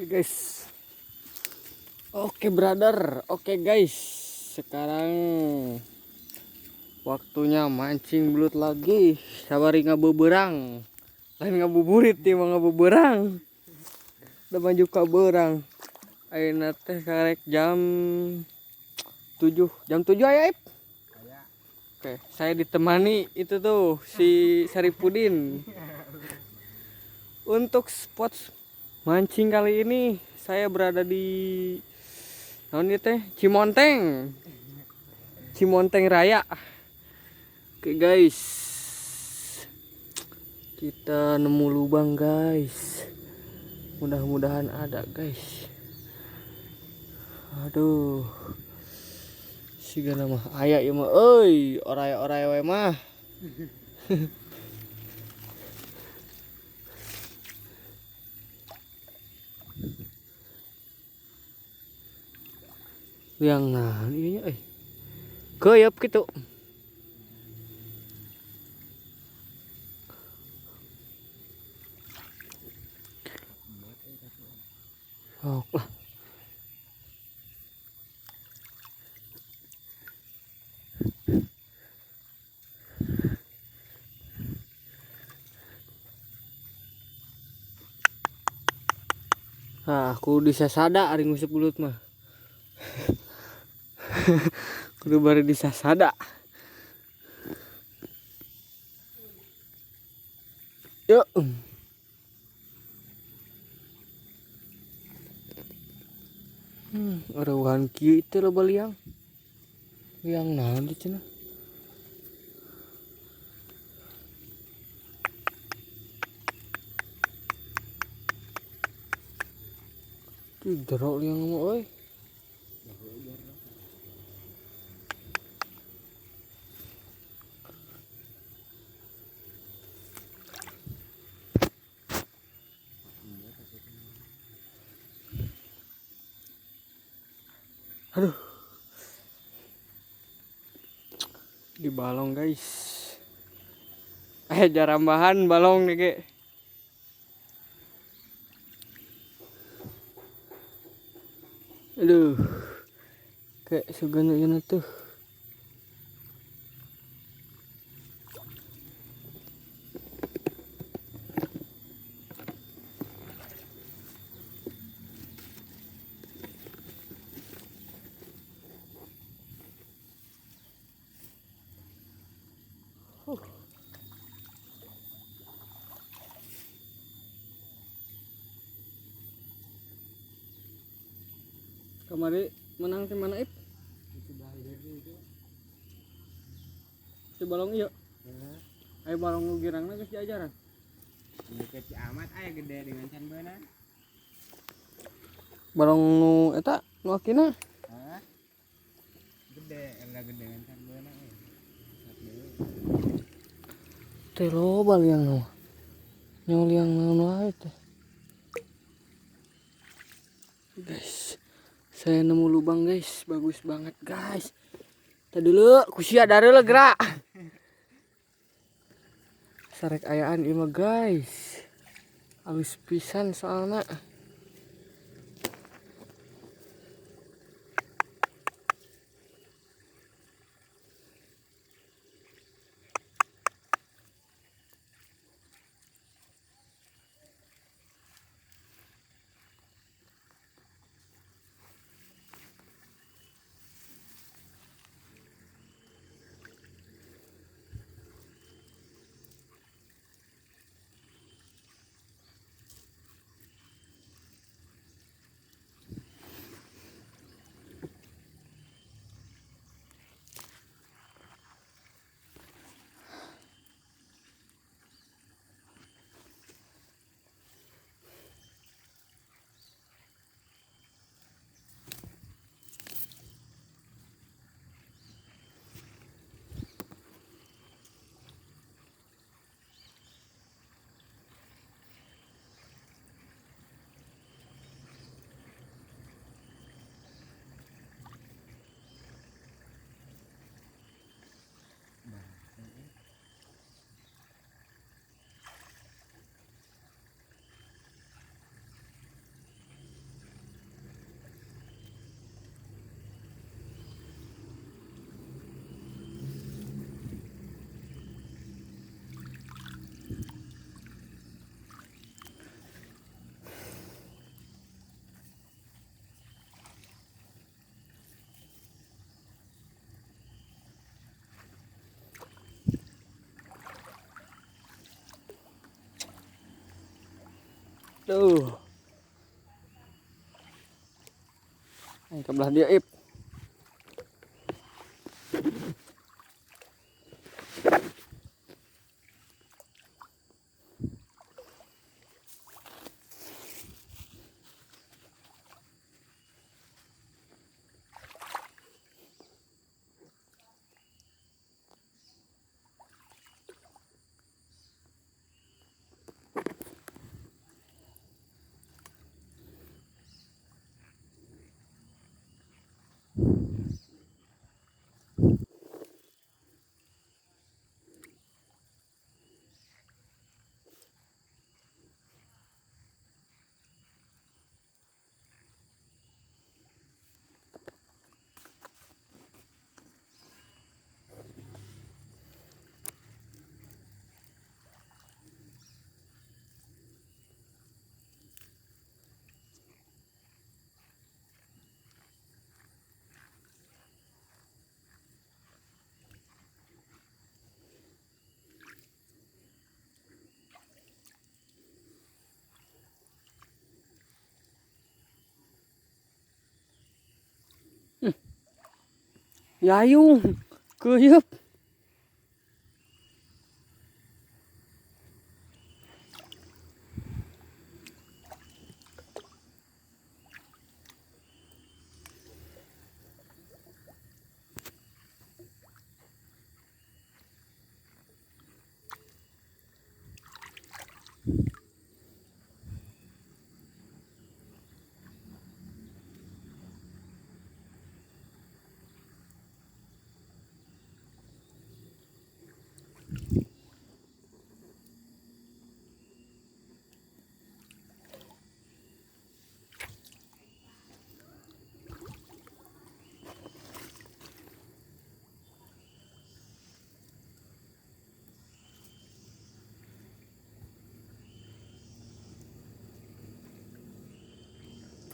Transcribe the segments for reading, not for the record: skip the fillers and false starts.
Oke guys. Oke brother, oke guys. Sekarang waktunya mancing belut lagi. Sabari ngabeberang. Lain ngabuburit ieu mah ngabeberang. Udah maju ka beurang. Ayeuna teh karek jam 7. Jam 7 aya, Ip? Oke, saya ditemani itu tuh si Saripudin. Untuk spot mancing kali ini saya berada di naon ieu teh? Cimonteng. Cimonteng Raya. Oke guys. Kita nemu lubang guys. Mudah-mudahan ada guys. Aduh. Sigana mah aya ieu mah euy, oray-oray we mah. Liang naon ieu nya euy. Keuyeup kitu. Sok lah. Nah, aku disasada ari nguseup belut mah. Kudu bari disasada. Yuk. Eueuhan kieu teh loba liang. Liang naon teh cenah? Ih, jero liang mah euy. Aduh. Di balong guys. Jarambahan balong nih ge. Aduh. Kayak sugana ieu tuh. Kamari menang di mana, Ip? Itu itu. Di balong ieu. Heeh. Ayo balong nu girangna geus diajaran. Ieu kecil amat aya gede dengan can beunang. Balong nu eta nu akina? Hah? Gede, enggak gede dengan can beunang euy. Teh loba liang nu. Nyawa liang naon wae teh. Guys, saya nemu lubang guys, bagus banget guys. Tadi dulu kusia dari gerak. Sarek ayaan ieu mah guys. Alus pisan soalna. Duh. Aing ka belah dia ip. Yayung keuyeup.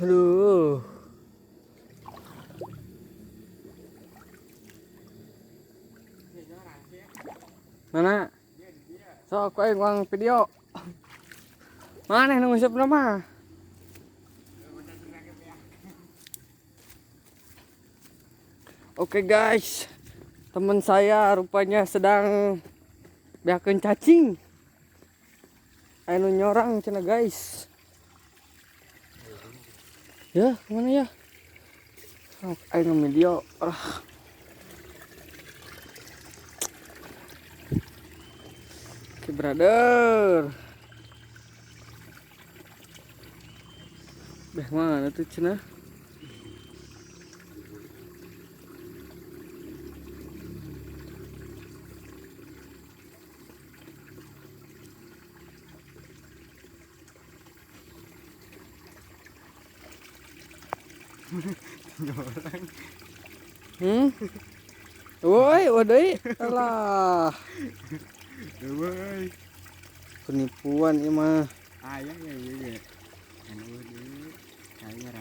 Aduh. Mana? So aku aing uang video. Mana nu nguseup mah? Oke guys, teman saya rupanya sedang beakeun cacing. Anu nyorang cenah guys. Ya, kemana ya? Oh, ayo video. Oke, brother. Beh, mana tuh cenah? Woi, waduh, alah. Woi. Penipuan ieu mah. Aya ya ieu ge. Anu deui. Kaya.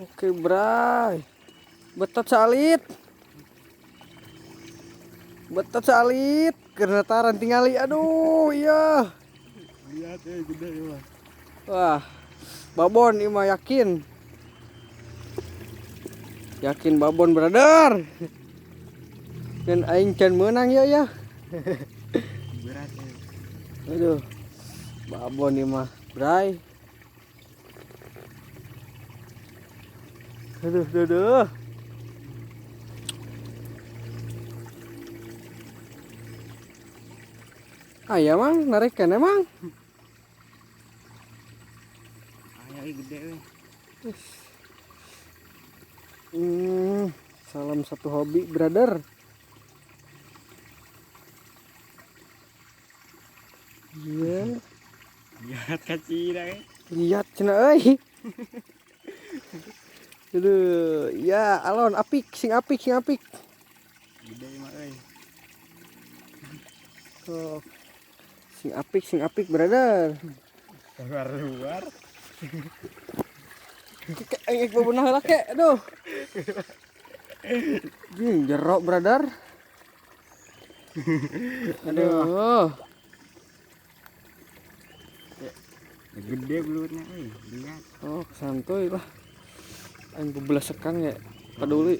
Oke, bray. Betot salit. Betot salit keur taran tingali. Aduh, iya. Lihat gede ieu mah. Wah. Babon ieu mah yakin. Yakin babon brother. Dan aing can meunang ya ya. Berat ya. Aduh. Babon ieu mah, bray. Aduh, aduh, aduh. Aya mang, narik kan emang. Aya gede we. Salam satu hobi, brother. Iya. Lihat kacira eh. Lihat cenah euy. Aduh, ya alon apik, sing apik, sing apik. Gede mah euy. Oh. Sing apik, brother. Keluar-luar. Aing bebenah heula ke, aduh. Jing jerok, brother. Aduh. Gede belutnya euy, lihat. Oh, santuy lah. Aing bebelesekan ya, peduli.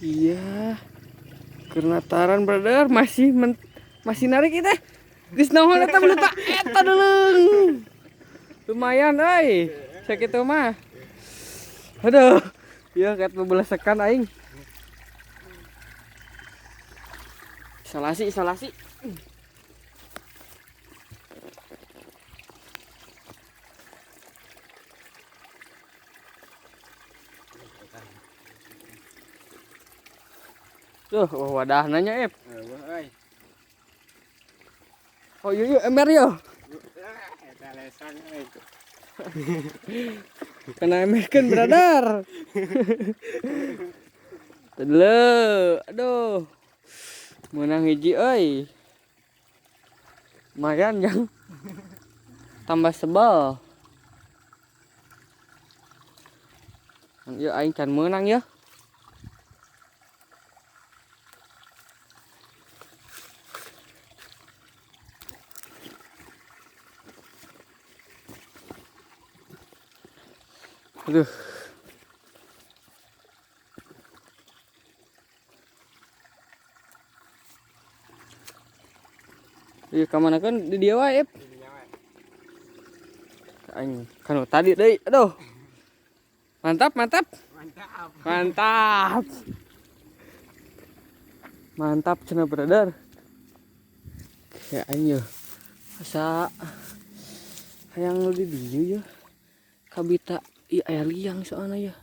Iya. Kernataran brother masih masih narik kita. Geus naon eta belut eta deuleu. Lumayan euy. Sakitu mah. Aduh. Iya kayak bebelesekan aing. Isolasi, isolasi. Tuh, wah, wadah nanya, Ip. Oh iya, iya, ember yo. Eta lesang euy. Kena emberkeun, brother. Teu aduh. Menang hiji euy. Lumayan jang. Tambah sebel. Ieu aing can meunang ya. Aduh. Iya, kamana kan di dia wae, Ip. Aing kan tadi deui. Aduh. Mantap, mantap. Mantap. Mantap. Mantap cenah brother. Kayak aing ye. Asa hayang nu di dieu ye. Kabita ieu aya liang soalna ya.